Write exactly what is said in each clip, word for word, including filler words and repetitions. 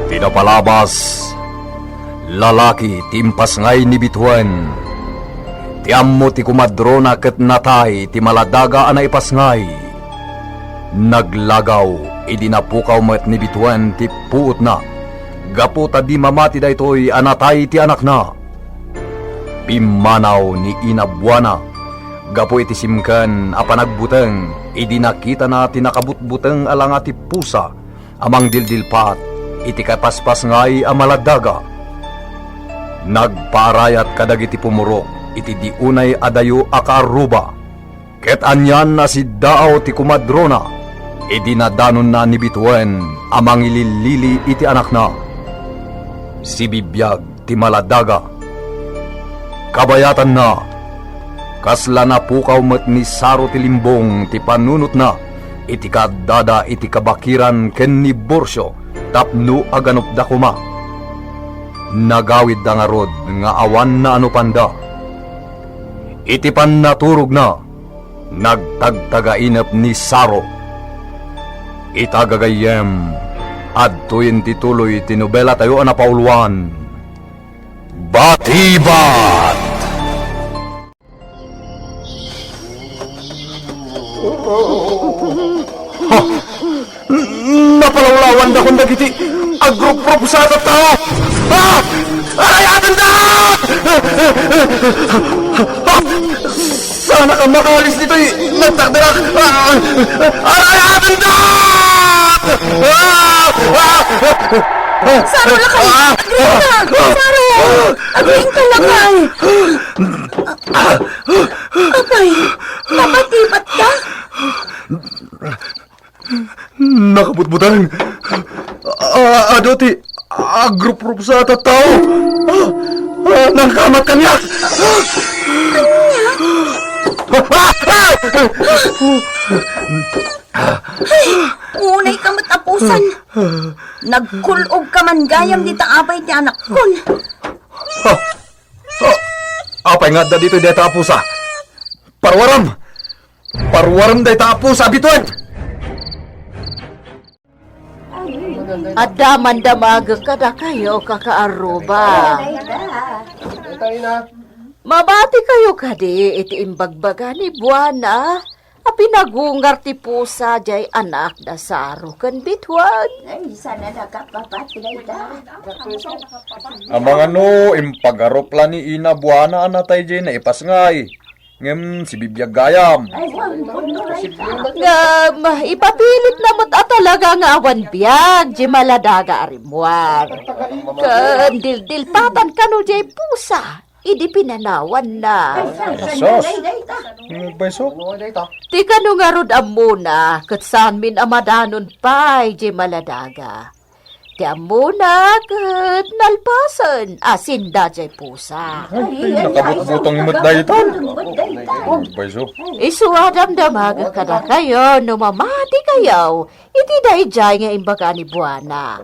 Ti napalabas, lalaki ti impasngay ni Bituen. Ti ammo ti kumadrona ket natay ti maladaga a naipasngay. Naglagaw idi napukaw met ni Bituen ti puotna, gapu ta di mamati daytoy a natay ti anakna. Pimmanaw ni Ina Buana gapu iti simken a panagbuteng idi nakitana ti nakabutbuteng a langa ti pusa a mangdildilpat iti kapaspasngay a maladaga. Nagpaarayat kadagiti pumurok iti di unay a dayo a kaarruba. Ket anian a siddaaw ti kumadrona idi nadanonna ni Bituen a mangilillili iti anakna. Sibibiag ti maladaga. Kabayatanna, kasla napukaw met ni Saro ti limbong ti panunotna iti kaaddada iti kabakiran ken ni Borcio tapno aganupda koma. Nagawidda ngarud nga awan naanupanda. Iti pannaturogna, nagtagtagainep ni Saro. Ita gagayyem, adtoyen ti tuloy ti nobelatayo a napauluan, Batibat! Ha! Napalawlawandakon dagiti agruprup sa tattao! Ah! Arayatenda! Ah! Saanak a makaalis ditoy nagdakdakak! Ah! Arayatenda! Ah! Ah! Saro, lakay! Ah! Agripa! Saro! Agripa, lakay! Apay, nabatibat ka? Nakabutbuteng. Ah, adu ti agruprup sa tattao. Ah, ah, nangkamat kaniak. Ania? Ah, ah, ah! Ay, unay ka met a pusan. Nagkul-og ka man gayam dita apay ti anakkon. Ah, ah, apay nga adda ditoy dayta a pusa? Parwaram! Parwarem dayta a pusa a bituen! Adda man damagek kadakayo, kakaarruba. Mabati kayo kadi iti imbagbaga ni Buana a pinagungar ti pusa jay anak da Saro ken Bituen? Ay, sana nakapapati dayta. Amangan no, impagarup la ni Ina Buana a natay jay naipasngay. Ngem sibibiag gayam. Ngem, ipapilitna met a talaga nga awan biag di maladaga a rimmuar. Ken dildilpatan kano diay pusa idi pinanawanna. Sus! Ti kano ngarud ammona, ket saanmin a madanon pay di maladaga. Ti ammona ket nalpasen a sinda jay pusa. Ay, nakabutbuteng met daytan. Isu a damdamagek kadakayo no mamati kayo iti daydiay nga imbaga ni Buana.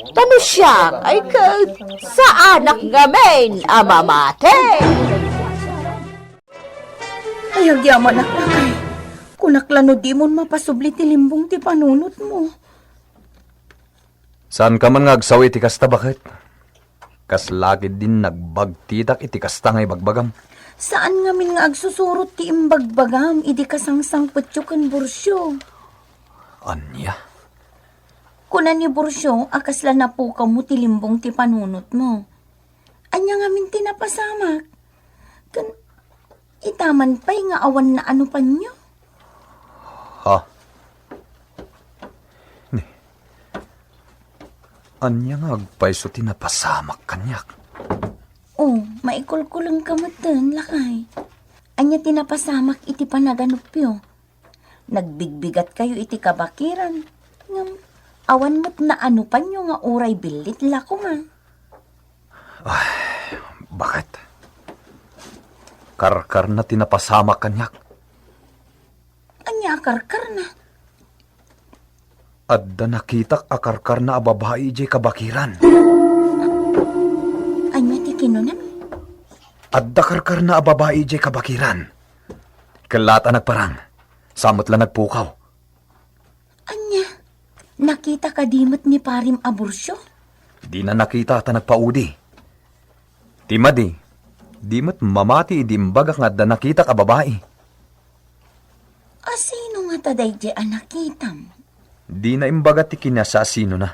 Ta no siak ay ket saanak ngamin a mamati. Ay, agyamanak, lakay. Kunak la no dimon mapasubli ti limbong ti panunotmo. Saanka man nga agsaw iti kasta, baket? Kasla ketdin nagbagtitak iti kasta nga ibagbagam. Saan ngamin nga agsusurot ti imbagbagam idi kasangsangpetyo ken Borcio. Ania? Kuna ni Borcio a kasla napukawmo ti limbong ti panunotmo. Ania ngamin ti napasamak? Ken ita man pay nga awan naanupanyo? Ha? Ni, ania nga agpayso ti napasamak kaniak? Oh, maikulkulengka metten, lakay. Ania ti napasamak iti panaganupyo? Nagbigbigatkayo iti kabakiran, ngem awan met naanupanyo nga uray billit la koma. Ay, baket? Karkarna ti napasamak kaniak. Ania a karkarna? Adda nakitak a karkarna a babai idiay kabakiran. Ania ti kinunam? Adda karkarna a babai idiay kabakiran. Kellaat a nagparang. Sa met la nagpukaw. Nakita kadi met ni Parim a Burcio? Dina nakita ta nagpaudi. Ti madi, di met mamati idi imbagak nga adda nakitak a babai. A sino ngata daydi a nakitam? Dina imbaga ti kinasaasinona.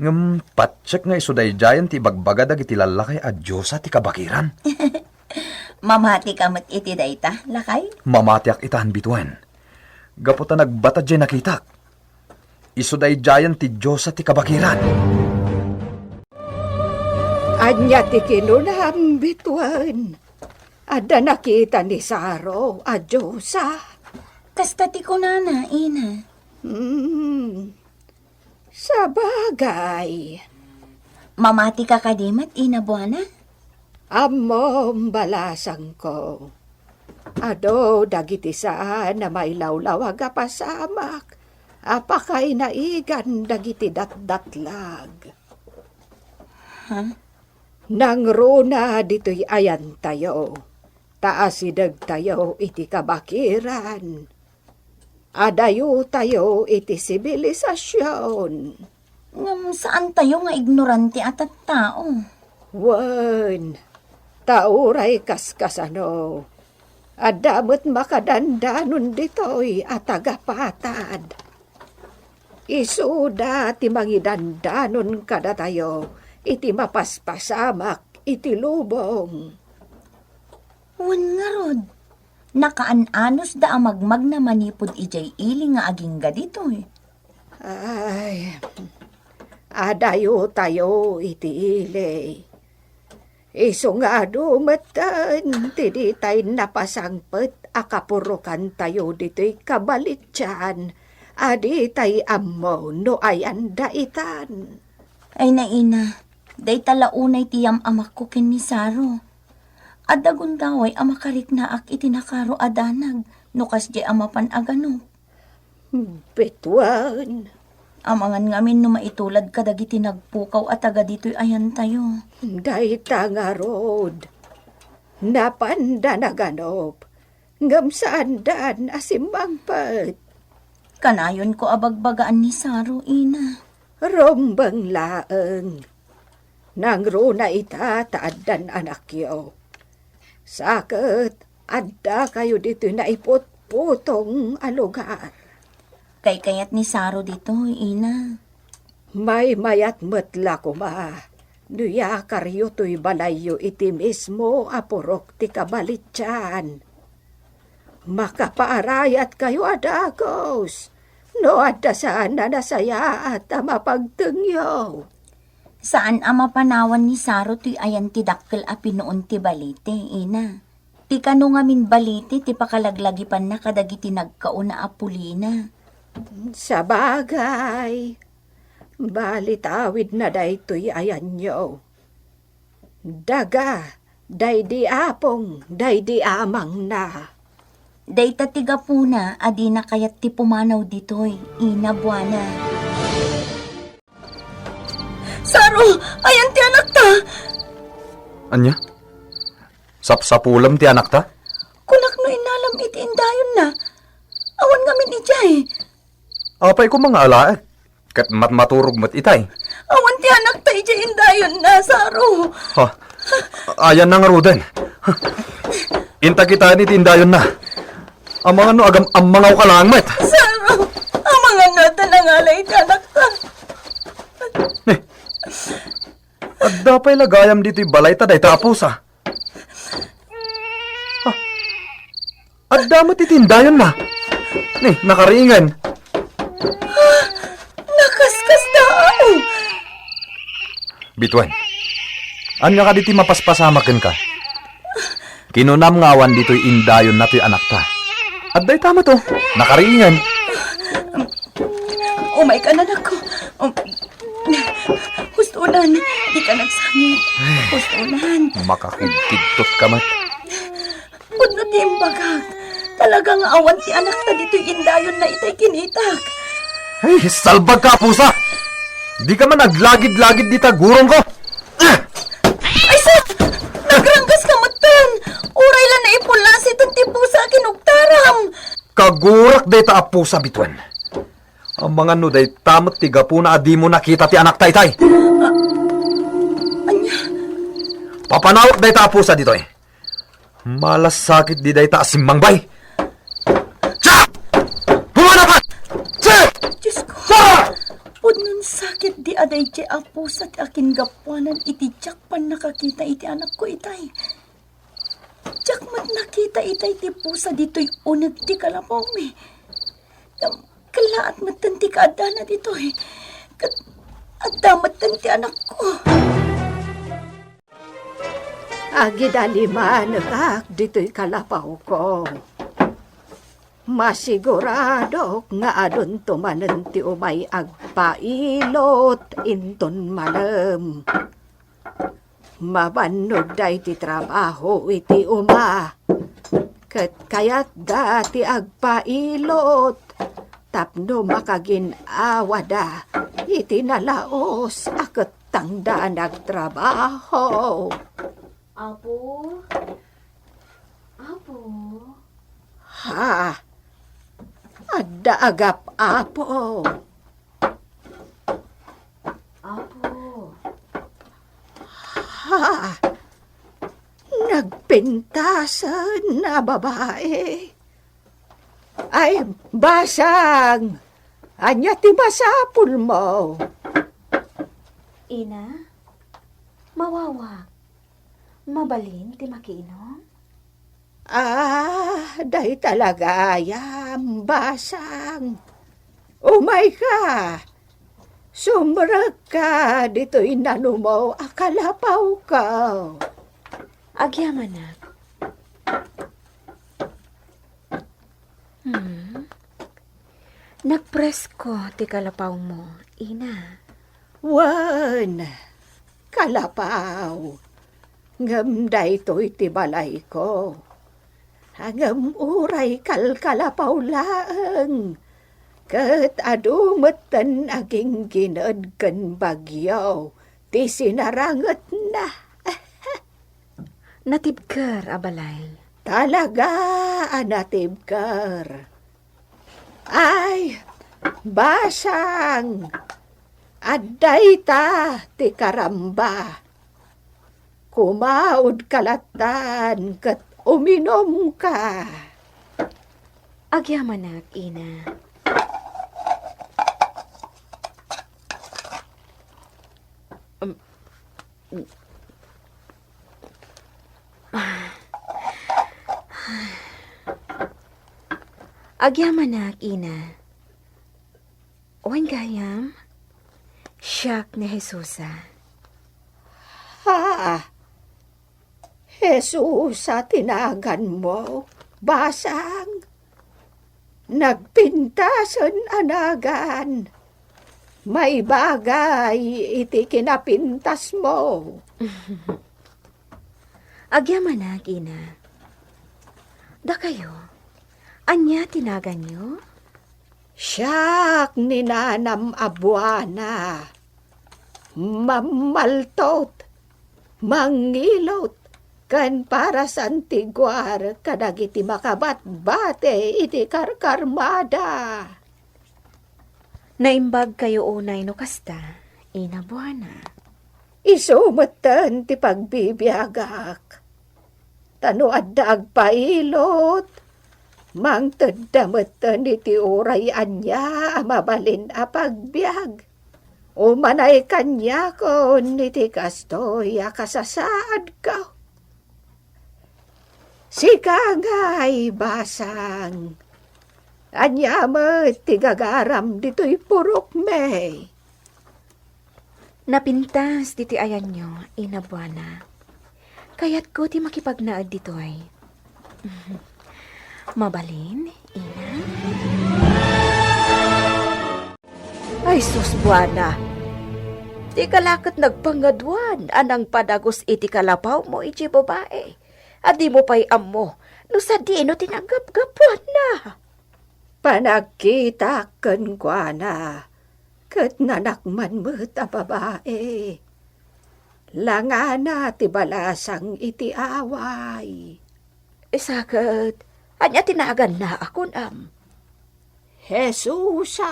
Ngem patsek nga isu daydiayen ti ibagbagada dagiti lallakay a diosa ti kabakiran. Mamatika met iti dayta, lakay? Mamatiak itan, Bituen. Gapu ta nagbatad diay nakitak. Isu daydiayen ti diosa ti kabakiran. Ania ti kinunam, Bituen? Adda nakita ni Saro a diosa? Kasta ti kunana, ina. Hmm. Sabagay. Mamatika kadi met, ina Buana? Ammom, balasangko. Adu dagiti saan a mailawlawag a pasamak a pakainaigan dagiti datdatlag. Ha? Nangruna ditoy ayantayo, ta asidegtayo iti kabakiran. Adayotayo iti sibilisasyon. Ngem saantayo nga ignorante a tattao. Wen, ta uray kaskasano, adda met makadandanon ditoy a tagapatad. Isuda ti mangidandanon kadatayo iti mapaspasamak iti lubong. Wen ngarud, nakaan-anosda a magmagna manipud idiay ili nga agingga ditoy. Ay, adayotayo iti ili. Isu nga adu metten ti ditay napasangpet a kapurokantayo ditoy kabalitian a ditay ammo no ayanda itan. Ay, naina, dayta la unay ti yam-amakko ken ni Saro. Adda gundaway a makariknaak iti nakaro a danag no kasdiay a mapan a ganop. Bituen. Amangan ngamin no maitulad kadagiti nagpukaw a taga ditoy ayantayo. Dayta ngarud, napanda naganop, ngem saandan a simmangpet. Kanayonko a bagbagaan ni Saro, ina. Rumbeng laeng. Nangruna ita ta addan anakyo. Sa ket addakayo ditoy naiputputong a lugar. Kaykayat ni Saro ditoy, ina. Maymayat met la koma no iyakaryo toy balayyo iti mismo a purok ti kabalitian. Makapaarayatkayo a dagus no adda saan a nasayaat a mapagtengyo. Saan a mapanawan ni Saro toy ayan ti dakkel a pinuon ti balite, ina. Ti kano ngamin balite ti pakalaglagipanna kadagiti nagkauna a pulina. Sabagay, bali ta awidna daytoy ayanyo. Daga, daydi apong, daydi amangna. Dayta ti gapuna a dina kayat ti pumanaw ditoy, ina Buana. Saro, ayan ti anakta! Ania? Sapsapulem ti anakta? Kunak no innalam iti indayonna. Awan ngamin idiay. Apay koma nga alaek? Ket matmaturog met itay. Awan ti anakta idiay indayonna, Saro. Ha? Ayanna ngaruden. Inta kitaen iti indayonna. Amangan no agam-ammangawka laeng met. Saro, amangan no adda nangalay iti anakta. Ni, adda pay la gayam ditoy balay ta dayta a pusa. Ha? Adda met iti indayonna. Ni, nakaringen. Nakaskasdaaw. Bituen, ania kadi ti mapaspasamak kenka? Kinunam nga awan ditoy indayonna toy anakta. Adda ita met, o, nakaringen. Umayka, anakko. Um, hustonan, dika nagsangit. Hustonan. Makakigkigtot ka met. Pudno ti imbagak. Talaga nga awan ti anakta ditoy indayonna itay kinitak. Ay, salbagka a pusa! Dika man aglagid-lagid dita gurongko! Ay, sus! Nagranggaska metten! Uray la naipulasitan ti pusa a kinugtaram! Kagurak dayta a pusa, Bituen. Amangan no dayta met ti gapuna a dimo nakita ti anakta itay. Ania? Papanawek dayta a pusa ditoy. Malasakit di dayta a simmangbay. Jack! Pumanapan! Jack! Diyos ko! Jack! Pudno sakit di a daydiay a pusa ti akingapuanan iti diak pannakakita iti anakko itay. Diak met nakita itay ti pusa ditoy uneg ti kalapawmi. Ngem kellaat metten ti kaaddana ditoy. Ket adda metten ti anakko. Agidalimanekak ditoy kalapawko. Masiguradok nga adunto manen ti umay agpailot inton malem. Mabannog daydi trabaho iti uma, ket kayatda ti agpailot tapno makagin-awada iti nalaos a kettangda nagtrabaho. Apo? Apo? Ha? Adda agap-apo. Apo. Ha? Nagpintasen a babae. Ay, Basang! Ania ti masapulmo? Ina, mawawak. Mabalin ti makiinom? Ah, dayta la gayam, Basang. Umayka. Sumrekka ditoy nanumo a kalapawko. Agyamanak. Hmm. Nagpresko ti kalapawmo, ina. Wen, kalapaw. Ngem daytoy ti balayko. Ngem uray kalkalapaw laeng. Ket adu metten a ginggined ken bagyo ti sinarangetna. Natibker a balay. Talaga a natibker. Ay, Basang, adda ita ti karamba. Kumaudka lattan ket uminumka. Agyamanak, ina. Um, Agyamanak, ina. Wen gayam, siak ni Jesusa. Ha? Jesusa ti naganmo, Basang? Nagpintasen a nagan. Maibagay iti kinapintasmo. Agyamanak, ina. Dakayo, ania ti naganyo? Siak ni nanam a Buana. Mammaltot, mangilot, ken parasantiguar kadagiti makabatbati iti karkarmada. Naimbagkayo unay no kasta, ina Buana. Isu metten ti pagbibiagak. Ta no adda agpailot, mangtedda metten iti uray ania a mabalin a pagbiag. Umanay kaniakon iti kastoy a kasasaadko. Sika ngay, Basang, ania met ti gagaram ditoy purokmi? Napintas ditoy ayanyo, ina Buana. Kayatko ti makipagnaed ditoy. Mabalin, ina? Ay sus, Buana! Dika la ket nagpangaduan a nangpadagus iti kalapawmo idiay babai a dimo pay ammo no sadino ti nanggapgapuanna. Panagkitak kenkuana ket nanakman met a babai. Langana ti balasang iti away. Isa ket, ania ti naganna a kunam? Jesusa.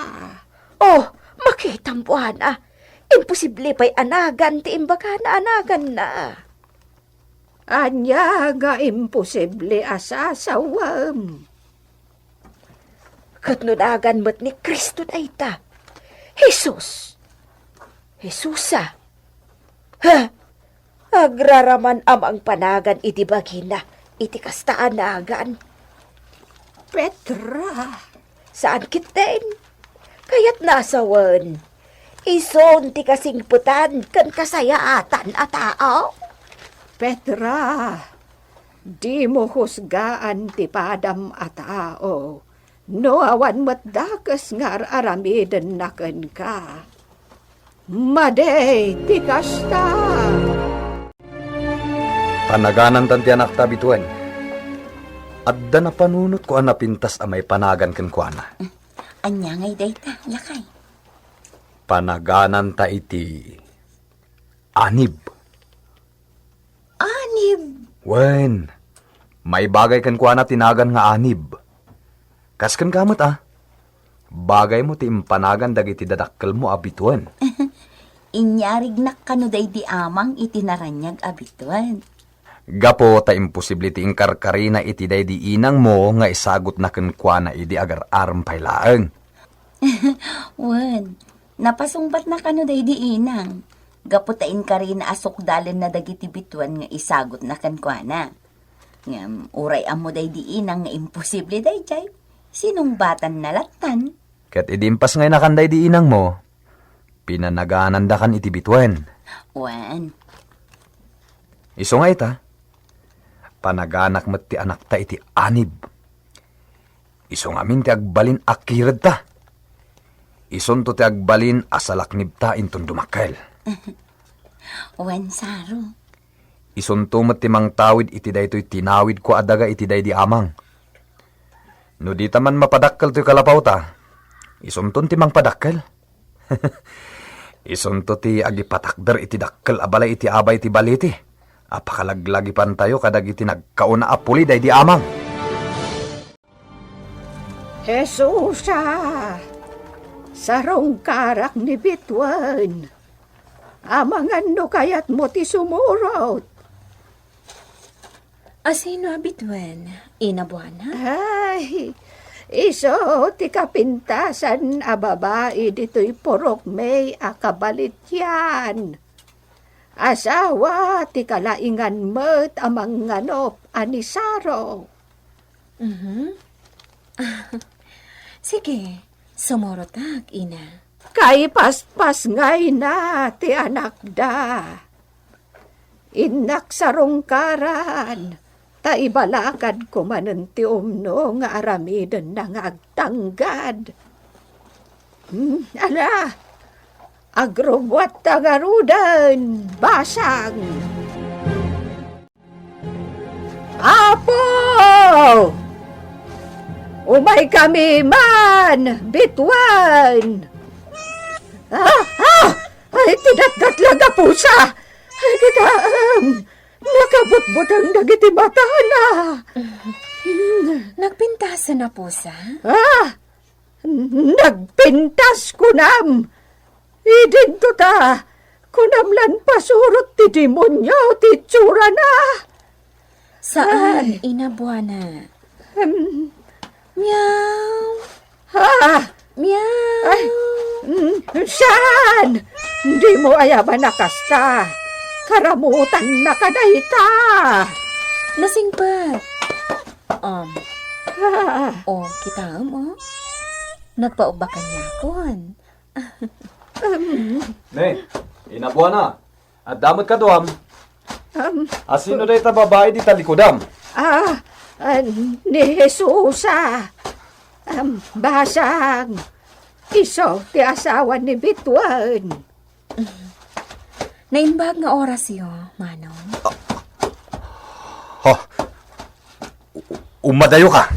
Oh, makitam, Buana. Imposible pay a nagan ti imbagana a naganna. Ania nga imposible a sasawem? Ket no nagan met ni Cristo dayta, Jesus. Jesusa. Ha? Agraraman a mangpanagan iti bagina iti kasta a nagan. Petra. Saan ketdin. Kayatna a sawen, isun ti kasingpetan ken kasayaatan a tao. Petra, dimo husgaan ti padam a tao no awan met dakes nga ar-aramidenna kenka. Madi ti kasta. Panaganantan ti anakta a bituen. Adda napanunotko a napintas a maipanagan kenkuana. Ania ngay dayta, lakay? Panagananta iti anib. Anib? Wen, maibagay kenkuana ti nagan nga anib. Kas kenka met, a. Bagaymo ti impanagan dagiti dadakkelmo a bituen. Inyarignak kano daydi amang iti naraniag a bituen. Gapu ta imposible ti inkarkarina iti daydi inangmo nga isagutna kenkuana idi agar-arem pay laeng. Wen, napasungbatna kano daydi inang, gapu ta inkarina a sukdalenna dagiti bituen nga isagutna kenkuana. Ngem uray ammo daydi inang nga imposible daydiay, sinungbatanna lattan. Ket idi impasngaynakan daydi inangmo, pinanaganandakan iti bituen. Wen. Isu nga ita, panaganak met ti anakta iti anib. Isu ngamin ti agbalin a kiredta. Isunto ti agbalin a salaknibta inton dumakkel. Wen, Saro. Isunto met ti mangtawid iti daytoy tinawidko a daga iti daydi amang. No dita man mapadakkel toy kalapawta, isunton ti mangpadakkel. Isunto ti agipatakder iti dakkel a balay iti abay ti baleti a pakalaglagipantayo kadagiti nagkauna a puli daydi amang. Jesusa, sarungkarak ni bituen. Amangan no kayatmo ti sumurot. Asino a bituen, Ina Buana? Ay, isu ti kapintasan a babai ditoy purokmi a kabalitian. Asawa ti kalaingan met a mangnganup a ni Saro. Mhm. Sige, sumurotak, ina. Kaipaspasngayna ti anakda. Innak sarungkaran, ta ibalakadko manen ti umno nga aramidenna nga agtanggad. Hmm, ala, agrubbuatta ngaruden, basang. Apo! Umaykami man, bituen! Ah, ah! Ay, ti datdatlag a pusa! Ay, kitaem! Nakabutbuteng dagiti matana! Nagpintasen a pusa? Ah! Nagpintas, kunam! Idinto ta, kunam lan pasurot ti demonio ti itsurana. Saan, Ay. Ina Buana? Em. Miau. Ah! Miau. Ay. Mm, saan? Dimo ayaban a kasta. Karamutanna kadayta. Nasingpet. Um. Ah. Oh, kitaem, oh. Nagpaubba kaniakon. Ne, Ina Buana, adda met kaduam. Am, Asino dayta babai di talikudam? Ah, ah, ni Jesusa. Am, basang. Isu ti asawa ni bituen. Naimbag nga orasyo, Manong. Ha? Umadayoka.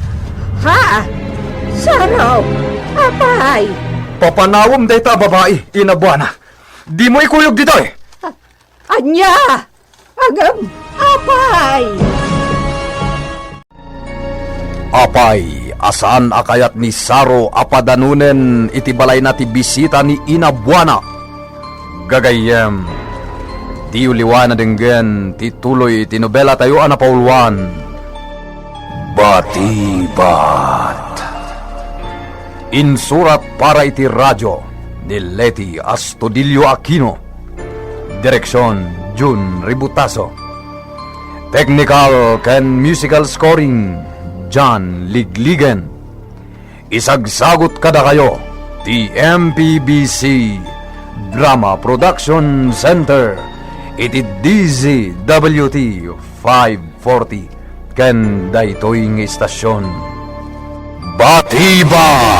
Ha? Saro? Apay? Papanawem dayta a babai, Ina Buana. Dimo ikuyog ditoy. A-, ania? Agam, apay? Apay, a saan a kayat ni Saro a padanonen iti balayna ti bisita ni Ina Buana. Gagayyem, diyo liwan a denggen ti tuloy ti nobelatayo a napauluan, Batibat. Insurat para iti radio ni Leti Astudillo Aquino. Direksion, Jun Ributaso. Technical ken musical scoring, John Ligligen. Isagsagut kadakayo ti M P B C Drama Production Center iti D Z W T five forty ken daytoy nga istasion. Batiba!